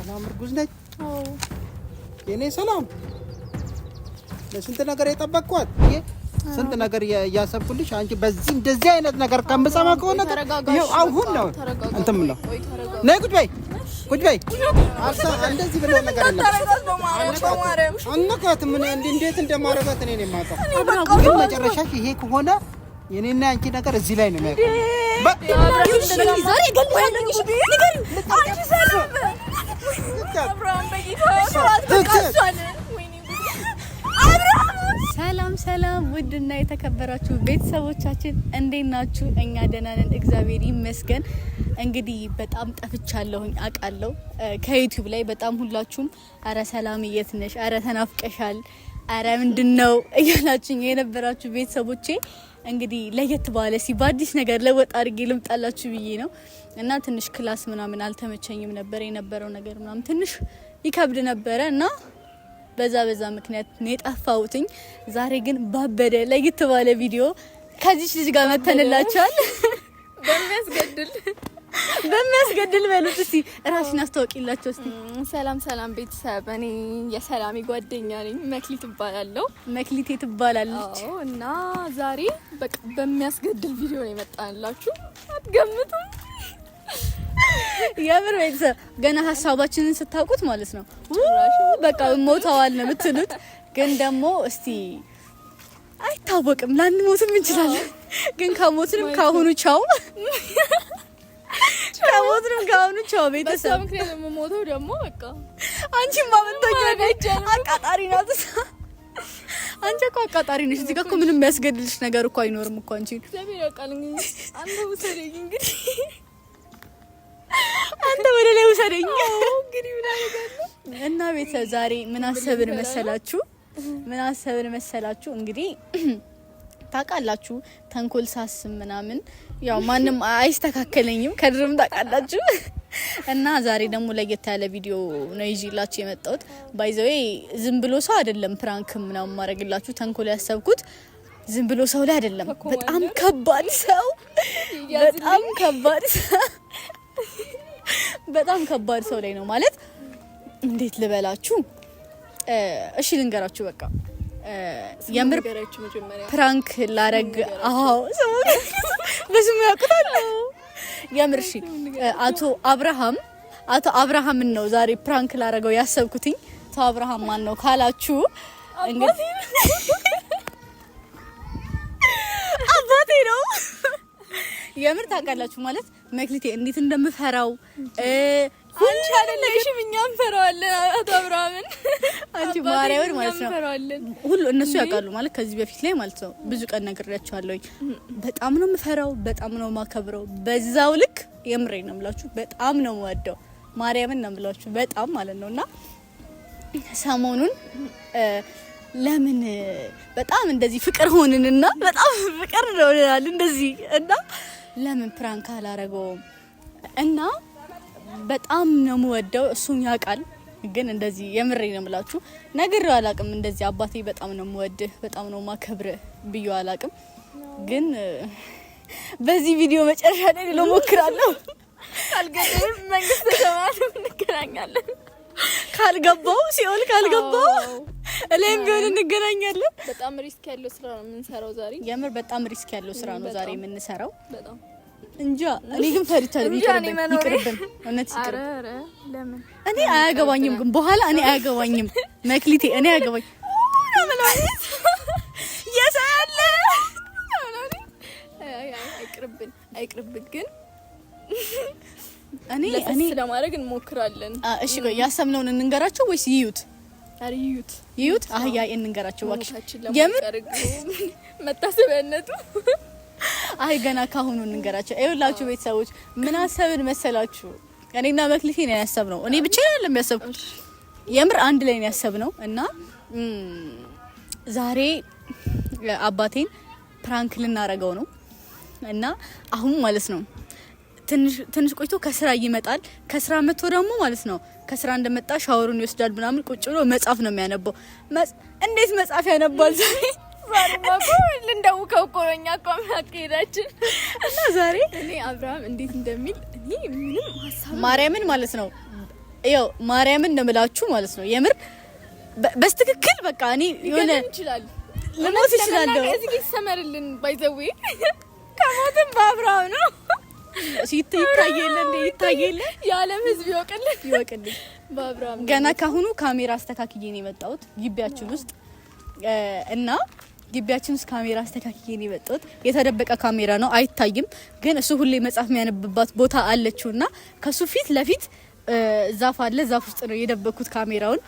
ሰላም እርጉዝ ነች። የኔ ሰላም ለስንት ነገር የጠበቅኳት ስንት ነገር እያሰብኩልሽ አንቺ በዚህ እንደዚህ አይነት ነገር ከምሰማ ከሆነ ይኸው አሁን ነው እንትን የምለው። ነይ ቁጭ በይ ቁጭ በይ። አርሳ እንደዚህ ብለው ነገር የለም። አልነካትም። ምን እንዴት እንደማረጋት እኔ ነኝ የማውቀው። ግን መጨረሻሽ ይሄ ከሆነ የኔና አንቺ ነገር እዚህ ላይ ነው የሚያውቀው። ሰላም ሰላም፣ ውድና የተከበራችሁ ቤተሰቦቻችን እንዴት ናችሁ? እኛ ደህና ነን፣ እግዚአብሔር ይመስገን። እንግዲህ በጣም ጠፍቻለሁኝ አውቃለሁ ከዩቲዩብ ላይ በጣም ሁላችሁም አረ ሰላም የት ነሽ፣ አረ ተናፍቀሻል፣ አረ ምንድን ነው እያላችሁኝ የነበራችሁ ቤተሰቦቼ እንግዲህ ለየት ባለ ሲ በአዲስ ነገር ለወጥ አድርጌ ልምጣላችሁ ብዬ ነው እና ትንሽ class ምናምን አልተመቸኝም ነበር የነበረው ነገር ምናምን ትንሽ ይከብድ ነበረ እና በዛ በዛ ምክንያት ነው የጠፋሁትኝ። ዛሬ ግን ባበደ ለየት ባለ ቪዲዮ ከዚች ልጅ ጋር መተንላችኋል። በሚያስገድል በሚያስገድል በሉት እስቲ ራስሽን አስታውቂላቸው እስቲ። ሰላም ሰላም ቤተሰብ፣ እኔ የሰላሜ ጓደኛ ነኝ። መክሊት እባላለሁ። መክሊቴ ትባላለች። አዎ። እና ዛሬ በቃ በሚያስገድል ቪዲዮ ነው የመጣንላችሁ። አትገምቱም። የምር ቤተሰብ ገና ሀሳባችንን ስታውቁት ማለት ነው በቃ ሞተዋል ነው የምትሉት። ግን ደግሞ እስቲ አይታወቅም፣ ላንሞትም እንችላለን። ግን ከሞትንም ከአሁኑ ቻው፣ ከሞትንም ከአሁኑ ቻው ቤተሰብ። ምክንያት የምሞተው ደግሞ በቃ አንቺም ማመንተኛ አቃጣሪ ናት። አንቺ እኮ አቃጣሪ ነሽ። እዚህ ጋር እኮ ምንም የሚያስገድልሽ ነገር እኮ አይኖርም እኮ አንቺን። እግዚአብሔር ያውቃል። እንግዲህ አንተ ውሰደኝ፣ እንግዲህ አንተ ወደ ላይ ውሰደኝ። እንግዲህ ምን አደርጋለሁ። እና ቤተሰብ ዛሬ ምን አሰብን መሰላችሁ? ምን አሰብን መሰላችሁ? እንግዲህ ታውቃላችሁ ተንኮል ሳስብ ምናምን ያው ማንም አይስተካከለኝም ከድርም ታውቃላችሁ። እና ዛሬ ደግሞ ለየት ያለ ቪዲዮ ነው ይዤላችሁ የመጣሁት። By the way ዝም ብሎ ሰው አይደለም prank ምናምን ማድረግላችሁ። ተንኮል ያሰብኩት ዝም ብሎ ሰው ላይ አይደለም። በጣም ከባድ ሰው፣ በጣም ከባድ ሰው፣ በጣም ከባድ ሰው ላይ ነው ማለት እንዴት ልበላችሁ? እሺ ልንገራችሁ በቃ የምር prank ላረግ። አዎ ስሙ በስሙ ያውቁታል። የምር እሺ፣ አቶ አብርሃም አቶ አብርሃምን ነው ዛሬ prank ላረገው ያሰብኩትኝ። አቶ አብርሃም ማን ነው ካላችሁ እንግዲህ አባቴ ነው። የምር ታውቃላችሁ ማለት መክሊቴ እንዴት እንደምፈራው አንቺ አይደለሽም፣ እኛ እንፈራዋለን አቶ አብርሃምን። አንቺ ማርያምን ማለት ነው። ሁሉ እነሱ ያውቃሉ ማለት ከዚህ በፊት ላይ ማለት ነው ብዙ ቀን ነግሬያቸዋለሁኝ። በጣም ነው የምፈራው፣ በጣም ነው የማከብረው። በዛው ልክ የምሬ ነው የምላችሁ፣ በጣም ነው የምወደው። ማርያምን ነው የምላችሁ በጣም ማለት ነው። እና ሰሞኑን ለምን በጣም እንደዚህ ፍቅር ሆንንና በጣም ፍቅር ሆንናል እንደዚህ እና ለምን prank አላረገውም እና በጣም ነው የምወደው፣ እሱም ያውቃል። ግን እንደዚህ የምሬ ነው የምላችሁ ነግሬው አላውቅም። እንደዚህ አባቴ በጣም ነው የምወድህ፣ በጣም ነው የማከብርህ ብዬው አላውቅም። ግን በዚህ ቪዲዮ መጨረሻ ላይ ልሞክራለሁ። ካልገደልም መንግስተ ሰማያት እንገናኛለን። ካልገባው ሲኦል ካልገባው እላይም ቢሆን እንገናኛለን። በጣም risk ያለው ስራ ነው የምንሰራው ዛሬ። የምር በጣም risk ያለው ስራ ነው ዛሬ የምንሰራው። በጣም እንጃ እኔ ግን ፈርቻለሁ። ይቅርብን፣ ይቅርብን፣ እውነት ይቅርብን። እኔ አያገባኝም፣ ግን በኋላ እኔ አያገባኝም፣ መክሊቴ እኔ አያገባኝ የሰያለ አይቅርብን፣ አይቅርብን። ግን እኔ እኔ ለማድረግ እንሞክራለን። እሺ ቆይ ያሰብነውን እንንገራቸው ወይስ ይዩት? ኧረ ይዩት፣ ይዩት። አህያ እንንገራቸው እባክሽ። የምር መታሰቢያነቱ አይ ገና ካሁኑ እንንገራቸው። ይኸውላችሁ ቤተሰቦች ምን አሰብን መሰላችሁ? እኔና መክሊቴ ነው ያሰብነው። እኔ ብቻ አይደለም ያሰብኩት፣ የምር አንድ ላይ ነው ያሰብነው። እና ዛሬ አባቴን prank ልናረገው ነው እና አሁን ማለት ነው ትንሽ ቆይቶ ከስራ ይመጣል። ከስራ መጥቶ ደግሞ ማለት ነው ከስራ እንደመጣ ሻወሩን ይወስዳል ምናምን፣ ቁጭ ብሎ መጽሐፍ ነው የሚያነበው። እንዴት መጽሐፍ ያነባል ዛሬ? ልንደውከው እኮ ነው እኛ እኮ አካሄዳችን። እና ዛሬ እኔ አብርሃም እንዴት እንደሚል እኔ ምንም ሀሳብ ማርያምን ማለት ነው ያው ማርያምን ነው የምላችሁ ማለት ነው። የምር በስትክክል በቃ እኔ የሆነ ልሞት እችላለሁ። እዚህ ጋር ይሰመርልን። By the way ከሞትም በአብርሃም ነው። ይታየለ እንዴ ይታየለ፣ የዓለም ሕዝብ ይወቅልን ይወቅልን። በአብርሃም ገና ካሁኑ ካሜራ አስተካክዬ ነው የመጣሁት ግቢያችን ውስጥ እና ግቢያችን ውስጥ ካሜራ አስተካክዬ ነው የመጣሁት። የተደበቀ ካሜራ ነው አይታይም፣ ግን እሱ ሁሌ መጽሐፍ የሚያነብባት ቦታ አለችውና ከሱ ፊት ለፊት ዛፍ አለ። ዛፍ ውስጥ ነው የደበኩት ካሜራውን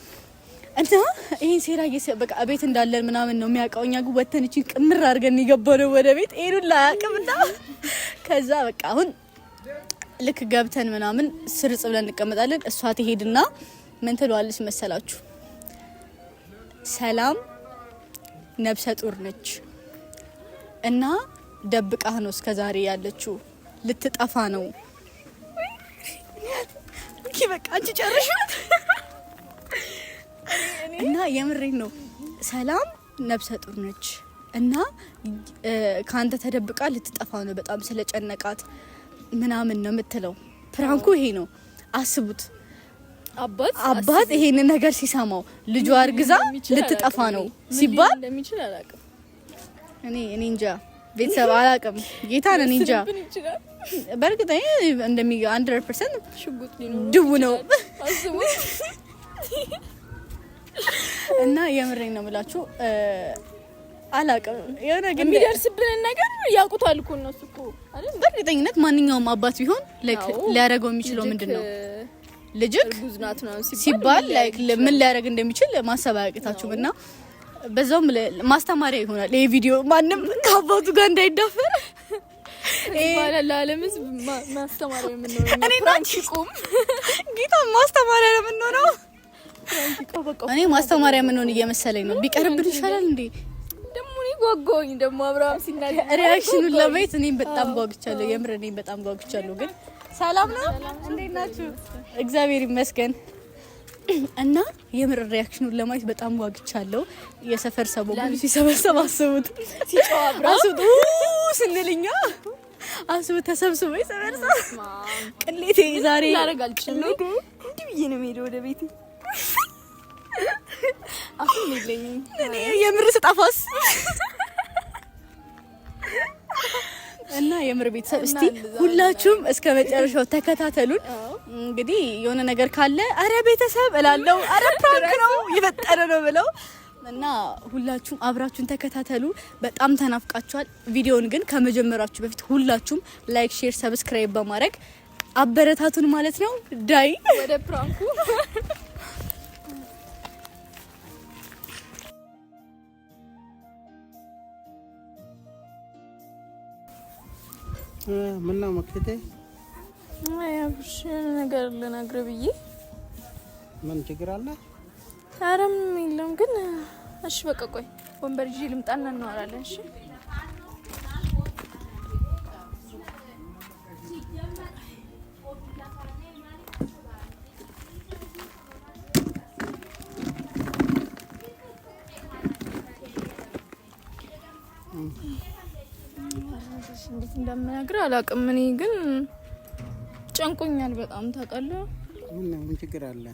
እና ይሄን ሴራ በቃ ቤት እንዳለን ምናምን ነው የሚያውቀው። እኛ ግን ወተን እቺን ቅምር አድርገን የገባነው ወደ ቤት ይሄን ላያውቅምና ከዛ በቃ አሁን ልክ ገብተን ምናምን ስርጽ ብለን እንቀመጣለን። እሷ ትሄድና ምን ትለዋለች መሰላችሁ? ሰላም ነብሰ ጡር ነች እና ደብቃህ ነው እስከዛሬ ያለችው፣ ልትጠፋ ነው። በቃ አንቺ ጨርሽ። እና የምሬን ነው። ሰላም ነብሰ ጡር ነች እና ከአንተ ተደብቃ ልትጠፋ ነው፣ በጣም ስለጨነቃት ምናምን ነው የምትለው። Prank ኡ ይሄ ነው። አስቡት፣ አባት ይሄንን ነገር ሲሰማው ልጇ አርግዛ ልትጠፋ ነው ሲባል እኔ እንጃ ቤተሰብ አላቅም፣ ጌታን እኔ እንጃ። በእርግጥ እንደሚ 100% ድቡ ነው እና የምሬን ነው የምላችሁ። አላቅም የሆነ ግን የሚደርስብንን ነገር ያውቁታል እኮ እነሱ እኮ አይደል? በእርግጠኝነት ማንኛውም አባት ቢሆን like ሊያደርገው የሚችለው ምንድን ነው ልጅክ ሲባል like ምን ሊያደርግ እንደሚችል ማሰብ አያቅታችሁም። እና በዛውም ማስተማሪያ ይሆናል ይሄ ቪዲዮ ማንም ከአባቱ ጋር እንዳይዳፈር ይባላል። ለዓለም ሕዝብ ማስተማሪያ የምንሆነው እኔ prank ይቁም፣ ጌታ ማስተማሪያ ነው የምንሆነው። እኔ ማስተማሪያ የምንሆን እየመሰለኝ ነው። ቢቀርብን ይሻላል እንዴ? ደግሞ እኔ ጓጓሁኝ። ደግሞ አብርሃም ሲናገር Reaction ኡን ለማየት እኔም በጣም ጓጉቻለሁ። የምር እኔም በጣም ጓጉቻለሁ። ግን ሰላም ነው፣ እንዴት ናችሁ? እግዚአብሔር ይመስገን። እና የምር reaction ኡን ለማየት በጣም ጓጉቻለሁ። የሰፈር ሰው በሙሉ ሲሰበሰብ አስቡት፣ አስቡት ስንልኛ አስቡት፣ ተሰብስቦ የሰፈር ሰው ቅሌቴ ዛሬ ቅሌቴ እንዲህ ብዬ ነው የምሄደው ወደ ቤቴ። አሁን የለኝም እኔ የምር ስጠፋስ እና የምር ቤተሰብ እስቲ ሁላችሁም እስከ መጨረሻው ተከታተሉን። እንግዲህ የሆነ ነገር ካለ አረ ቤተሰብ እላለሁ፣ አረ prank ነው የፈጠረ ነው ብለው እና ሁላችሁም አብራችሁን ተከታተሉ። በጣም ተናፍቃችኋል። ቪዲዮውን ግን ከመጀመራችሁ በፊት ሁላችሁም like፣ share፣ subscribe በማድረግ አበረታቱን ማለት ነው። ዳይ ወደ prank ኡ ምነው መክቴ? አይ አብርሽ ነገር ልነግርህ ብዬ። ምን ችግር አለ? ኧረ ምንም የለም ግን እሺ በቃ ቆይ ወንበር ይዤ ልምጣና እናወራለን። እሺ እንዴት እንደምነግርህ አላውቅም። እኔ ግን ጨንቆኛል በጣም ታውቃለህ። ምን ችግር አለ?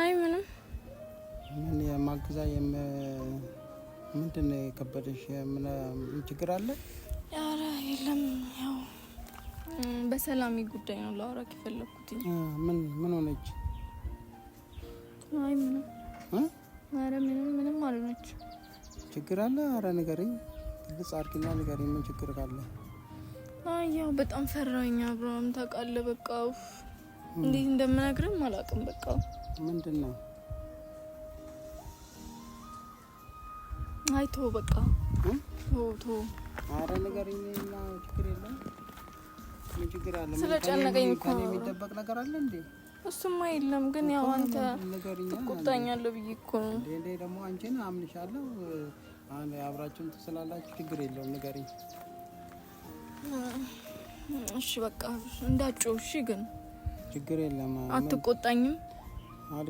አይ ምንም። ምን የማግዛ ምንድን ነው የከበደሽ? ምን ችግር አለ? ኧረ የለም፣ ያው በሰላሚ ጉዳይ ነው ላወራክ የፈለኩት። ምን ሆነች? አይ ምንም። ኧረ ምንም አልሆነች። ችግር አለ? ኧረ ንገሪኝ፣ ግልጽ አድርጊና ንገሪኝ፣ ምን ችግር ካለ? አይ ያው በጣም ፈራሁኝ አብርሃም ታውቃለህ። በቃ እንዴት እንደምነግርህም አላውቅም። በቃ ምንድን ነው? አይ ተው በቃ ተው ተው። ኧረ ንገሪኝ እና ችግር የለም። ምን ችግር አለ? ስለጨነቀኝ እኮ ነው። የሚደበቅ ነገር አለ እንዴ? እሱማ የለም፣ ግን ያው አንተ ትቆጣኛለህ ብዬ እኮ ነው። እንዴ ደግሞ አንቺን አምንሻለሁ። አብራችሁን ትስላላችሁ፣ ችግር የለውም። ንገሪኝ። እሺ በቃ እንዳትጮህ። እሺ ግን ችግር የለም። አትቆጣኝም?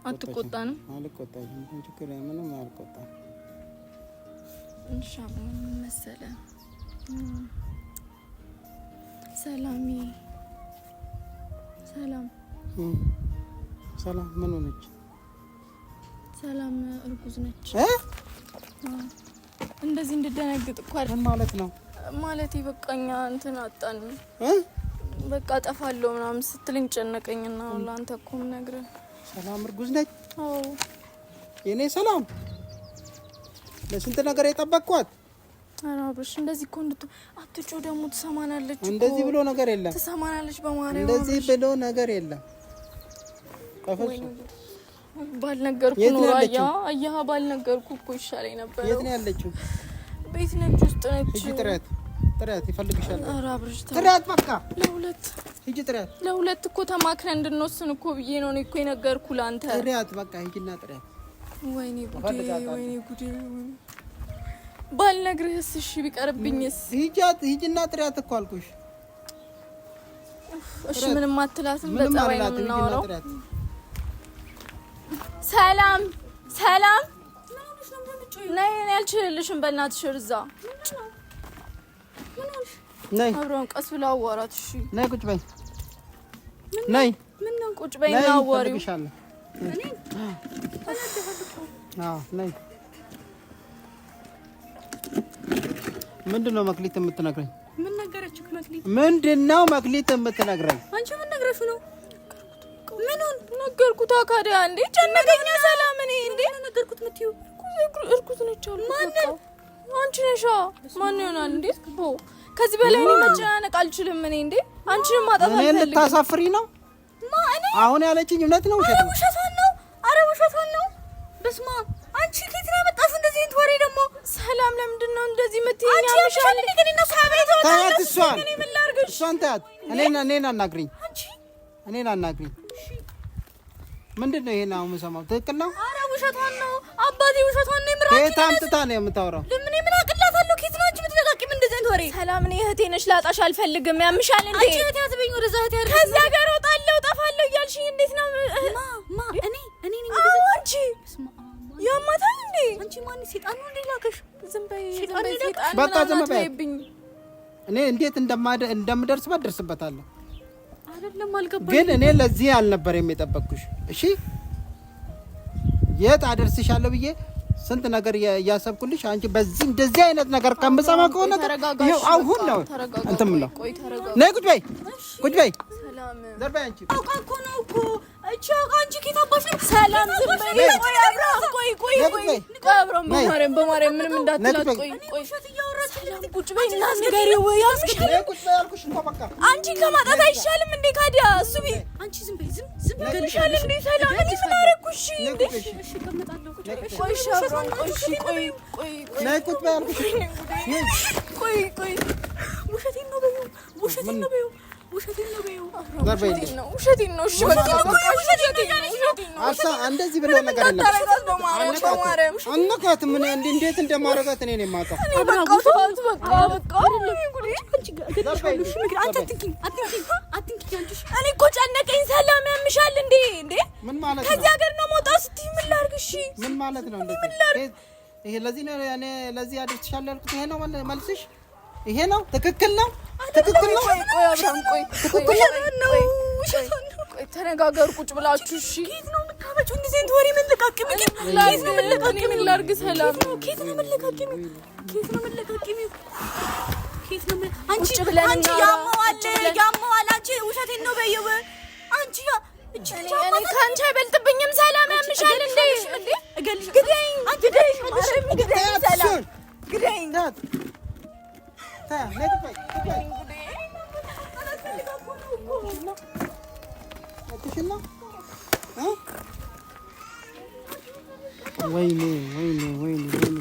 አትቆጣንም? አልቆጣሽም። ችግር ምንም አልቆጣም። እሺ ምን መሰለህ ሰላሚ ሰላም ሰላም ምን ሆነች? ሰላም እርጉዝ ነች። እንደዚህ እንድደነግጥ እኮ ምን ማለት ነው? ማለት በቃኛ እንትን አጣን በቃ እጠፋለሁ ምናምን ስትልኝ ጨነቀኝና ለአንተ እኮ የምነግርህ። ሰላም እርጉዝ ነች? አዎ። የኔ ሰላም ለስንት ነገር የጠበቅኳት። ኧረ አብርሽ እንደዚህ እኮ አትጮህ፣ ደግሞ ትሰማናለች። እንደዚህ ብሎ ነገር የለም። ትሰማናለች። በማርያም እንደዚህ ብሎ ነገር የለም። ባልነገርኩ ኖሮ አያ ባልነገርኩ እኮ ይሻለኝ ነበር። የት ነው ያለችው? ቤት ነች፣ ውስጥ ነች። ሂጂ ጥሪያት፣ ጥሪያት፣ ይፈልግሻል። ኧረ አብርሽ ጥሪያት፣ በቃ ለሁለት ሂጂ ጥሪያት። ለሁለት እኮ ተማክረን እንድንወስን እኮ ብዬ ነው እኔ እኮ የነገርኩ ለአንተ። ጥሪያት፣ በቃ ሂጂና ጥሪያት። ወይኔ ጉዴ፣ ወይኔ ጉዴ። ባልነግርህስ? እሺ ቢቀርብኝስ? ሂጂና ጥሪያት እኮ አልኩሽ። እሺ ምንም አትላትም። በጸባይ ነው የምናወራው። ሰላም ሰላም፣ ነይ። እኔ አልችልልሽም፣ በእናትሽ እርዛ። ነይ አብረን ቀስ ብላ አዋራት። እሺ ነይ፣ ቁጭ በይ። ነይ፣ ቁጭ በይ እና አዋሪው። ነይ። ምንድን ነው መክሊት የምትነግረኝ? ምን ነገረችህ መክሊት? ምንድን ነው መክሊት የምትነግረኝ? አንቺ ምን ነግረሽው ነው? ምኑን ነገርኩት? ታዲያ እንዴ ጨነቀኛ። ሰላም እኔ እንዴ ነገርኩት የምትይው እርጉዝ ነች አሉ። ማንን? አንቺ ነሻ። ማን ይሆናል እንዴ? ከዚህ በላይ እኔ መጨናነቅ አልችልም። እኔ እንዴ አንቺንም ማጣት አልፈልግም። እኔን ልታሳፍሪ ነው? ማ እኔ አሁን ያለችኝ እውነት ነው? ውሸት ነው? ውሸቷን ነው። አረ ውሸቷን ነው። በስመ አብ። አንቺ ከየት ነው ያመጣሽው እንደዚህ አይነት ወሬ ደግሞ? ሰላም ለምንድን ነው እንደዚህ የምትይኝ? አንቺ ያምሻል እንዴ? ከእኔና ከቤት ተያት፣ እሷን እኔ ምን ላድርግሽ? እሷን ተያት። እኔን አናግሪኝ፣ አንቺ እኔን አናግሪኝ። ምንድን ነው ይሄን አሁን የምሰማው? ትክክል ነው? አረ ውሸቷን ነው አባቴ፣ ውሸቷን ነው። የምራችን ከየት አምጥታ ነው የምታወራው? ለምን ምን አቅላታለሁ? ከየት ነው አንቺ የምትለቃቂም እንደዚህ አይነት ወሬ? ሰላም እኔ እህቴ ነሽ፣ ላጣሽ አልፈልግም። ያምሻል እንዴ? አንቺ እህቴ አትበይኝ፣ ወደዛ እህቴ አይደለም። ከዚያ ጋር እወጣለሁ እጠፋለሁ እያልሽኝ እንዴት ነው? ማ እኔ እኔ ነኝ? አዎ አንቺ ያማታል እንዴ? አንቺ ማን ሴጣን ነው እንዴ ላከሽ? ዝም በይ ዝም በይ፣ ሴጣን በቃ ዝም ምናምን በይ። አትበይብኝ። እኔ እንዴት እንደምደርስበት ደርስበታለሁ። አይደለም አልገባኝም። ግን እኔ ለዚህ አልነበረም የጠበቅኩሽ። እሺ የት አደርስሻለሁ ብዬ ስንት ነገር እያሰብኩልሽ አንቺ በዚህ እንደዚህ አይነት ነገር ከምሰማ ከሆነ ይኸው አሁን ነው እንትን የምለው። ነይ ቁጭ በይ፣ ቁጭ በይ። ሰላም ዘር በይ አንቺ። አውቃ እኮ ነው እኮ እቺ አውቃ። አንቺ ከየት አባሽ ነው? ሰላም ዝም በይ። ቆይ አብርሃም፣ ቆይ ቆይ ቆይ ቆይ አብርሃም፣ በማርያም በማርያም ምንም እንዳትላት። ቆይ ቆይ ሰላም ቁጭ በይ እና ንገሪው። ያምሻል። ነይ ቁጭ በይ አልኩሽ እኮ በቃ። አንቺን ከማጣት አይሻልም እንዴ ካዲያ? እሱ ቢ አንቺ ዝም በይ፣ ዝም ዝም ያምሻል እንዴ? ሰላም እኔ ምን አደረኩሽ እንዴ? እሺ እቀመጣለሁ። ቁጭ በይ። ቆይ እሺ አብርሃም፣ ቆይ እሺ ቆይ ቆይ ቆይ ነይ ቁጭ በይ አልኩሽ። ነይ። ቆይ ቆይ ውሸቴን ነው በይው፣ ውሸቴን ነው በይው፣ ውሸቴን ነው በይው። ዘር በይ። ውሸቴን ነው ውሸቴን ነው። እሺ በቃ በቃ ውሸቴን ነው ውሸቴን ነው። አሳ እንደዚህ ብሎ ነገር የለም። እንዳታረጋት በማርያም በማርያም አነካትም። እኔ እንዴት እንደማደርጋት እኔ ነኝ የማውቀው። እኔ በቃ ተዋት በቃ በቃ። ጉዴ አንቺ እገልሻለሁ። እሺ ምግብ አንቺ አትንኪኝ፣ አትንኪኝ፣ አትንኪኝ አንቺ። እሺ እኔ እኮ ጨነቀኝ። ሰላም ያምሻል እንዴ? እንዴ ምን ማለት ነው? ከዚህ ሀገር ነው መውጣት ስትይ ምን ላድርግ? እሺ ምን ማለት ነው? እንደዚህ ይሄ ለዚህ ነው እኔ ለዚህ አድርሻለሁ ያልኩት። ይሄ ነው መልስሽ? ይሄ ነው ትክክል ነው? ትክክል ነው? ቆይ ቆይ አብርሃም ቆይ ትክክል ነው ቆይ ተነጋገሩ ቁጭ ብላችሁ እሺ። ከየት ነው የምታመጪው እንደዚህ አይነት ወሬ? መለቃቀሚ ከየት ነው መለቃቀሚ? ምን ላድርግ? ሰላም ከየት ነው መለቃቀሚ? ከየት ነው መለቃቀሚ? ከየት ነው አንቺ ቁጭ ብለን አንቺ እናውራ። ያመዋል ቁጭ ብለን። ያመዋል። አንቺ ውሸቴን ነው በይው። አንቺ ያ እቺ እኔ ከአንቺ አይበልጥብኝም። ሰላም ያምሻል እንዴ? እንዴ እገልሽ ግደኝ አንቺ ግደኝ ማርያም ግደኝ ተያት ሰላም እሱን። ግደኝ ተያት። ተያት። ነይ ቁጭ በይ፣ ቁጭ በይ። እውነትሽን ነው እ ወይኔ ወይኔ ወይኔ ወይኔ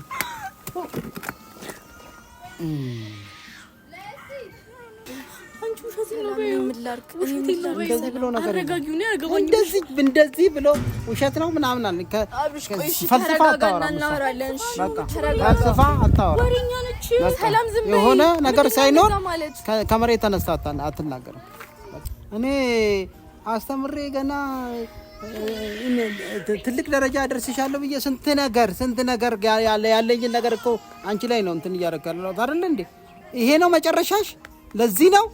አንቺ ውሸቴን ነው በይው። ምን ላድርግ? ውሸቴን ነው በይው። እንደዚህ ብሎ ነገር የለም። አረጋጊው ነው ያገባኝ። እንደዚህ እንደዚህ ብሎ ውሸት ነው ምናምን አለ። አብርሽ ቆይ እሺ ፈልስፋ ተረጋጋና አታወራም እሷ። እናወራለን። እሺ በቃ ተረጋጋ። ፈልስፋ አታወራም። ወሬኛ ነች። በቃ ሰላም ዝም በይ። የሆነ ነገር ምንድን ነው ሳይኖር እንደዛ ማለት? ከመሬት ተነስታ አትናገርም። እኔ አስተምሬ ገና ትልቅ ደረጃ አደርስሻለሁ ብዬ ስንት ነገር ስንት ነገር ያለኝን ነገር እኮ አንቺ ላይ ነው እንትን እያደረኩ ያለሁት አይደል እንዴ? ይሄ ነው መጨረሻሽ? ለዚህ ነው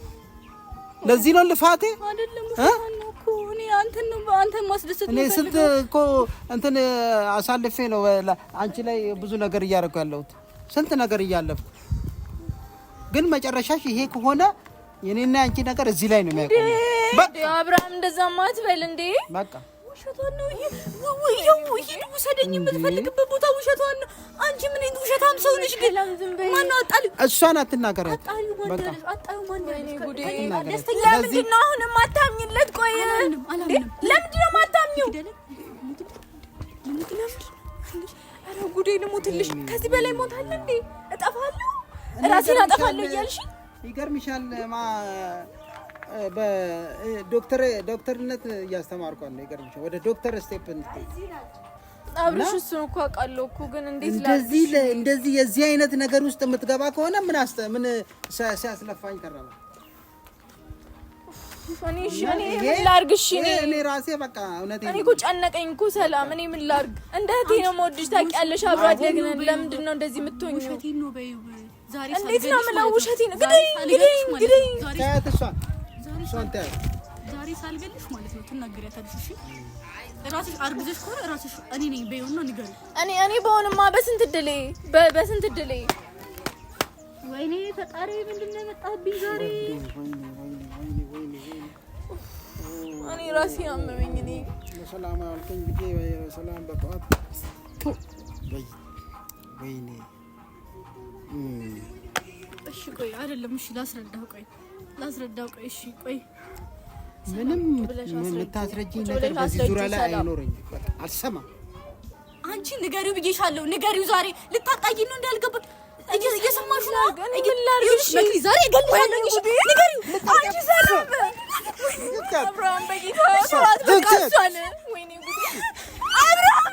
ለዚህ ነው ልፋቴ አይደለም እ? ውሸቷን ነው። ማስደሰት እኔ ስንት እኮ እንትን አሳልፌ ነው አንቺ ላይ ብዙ ነገር እያደረኩ ያለሁት፣ ስንት ነገር እያለፍኩ፣ ግን መጨረሻሽ ይሄ ከሆነ የኔና አንቺ ነገር እዚህ ላይ ነው የሚያቆመው። በቃ አብርሃም እንደዛ ማትበል እንዴ! በቃ ውሸቷን ነው። ይኸው ሂድ ውሰደኝ የምትፈልግበት ቦታ ውሸቷን ነው። አንቺ ምን ውሸታም ሰው ነሽ ግን። ማነው አጣሪው? እሷን አትናገሪያት። አጣሪው ማነው? ለምንድን ነው አሁን የማታምኝለት? ቆይ ለምንድን ነው የማታምኚው? ኧረ ጉዴ ልሙትልሽ። ከዚህ በላይ ሞታለሁ እንዴ? እጠፋለሁ፣ እራሴን አጠፋለሁ እያልሽ ይገርምሻል። በዶክተር ዶክተርነት እያስተማርኳት ነው። ይገርምሻል። ወደ ዶክተር step እንድትሄድ አብርሽ፣ እሱን እኮ አውቃለሁ እኮ ግን እንዴት እንደዚህ እንደዚህ የዚህ አይነት ነገር ውስጥ የምትገባ ከሆነ ምን ምን ሲያስለፋኝ ከረመ። እኔ እሺ፣ እኔ ምን ላድርግ? እሺ እኔ ራሴ በቃ እውነቴን እኔ እኮ ጨነቀኝ እኮ ሰላም። እኔ ምን ላድርግ? እንደ እህቴ ነው የምወድሽ፣ ታውቂያለሽ። አብሮ አደግ ነን። ለምንድን ነው እንደዚህ የምትሆኚው? እንዴት ነው የምለው? ውሸቴን ነው። ግደኝ፣ ግደኝ፣ ግደኝ። ተያት እሷን እሷን ተያት። ዛሬ ሳልገልሽ ማለት ነው ትናገሪያታለሽ። እሺ እራስሽ አርግዘሽ ከሆነ እራስሽ እኔ ነኝ በይውና ንገሪው። እኔ በሆንማ በስንት እድሌ በስንት እድሌ። ወይኔ ፈጣሪ ምንድን ነው የመጣብኝ ዛሬ? እኔ ራሴ አመመኝ። እኔ በሰላም አልከኝ ብዬ በሰላም በጠዋት ወይኔ። እሺ ቆይ አይደለም፣ እሺ ላስረዳው፣ ቆይ ላስረዳው፣ ቆይ እሺ ቆይ ምንም የምታስረጂኝ ነገር በዚህ ዙሪያ ላይ አይኖረኝም። በቃ አልሰማም። አንቺ ንገሪው ብዬሻለሁ። ንገሪው ዛሬ ልታጣይ ነው እንዳልገባ እየሰማሽ ነው። መክሊ ዛሬ እገልሻለሁ። እሺ ንገሪው። አንቺ ሰላም አብርሃም በጌታ ስራት በቃ እሷን ወይኔ ጉዴ አብርሃም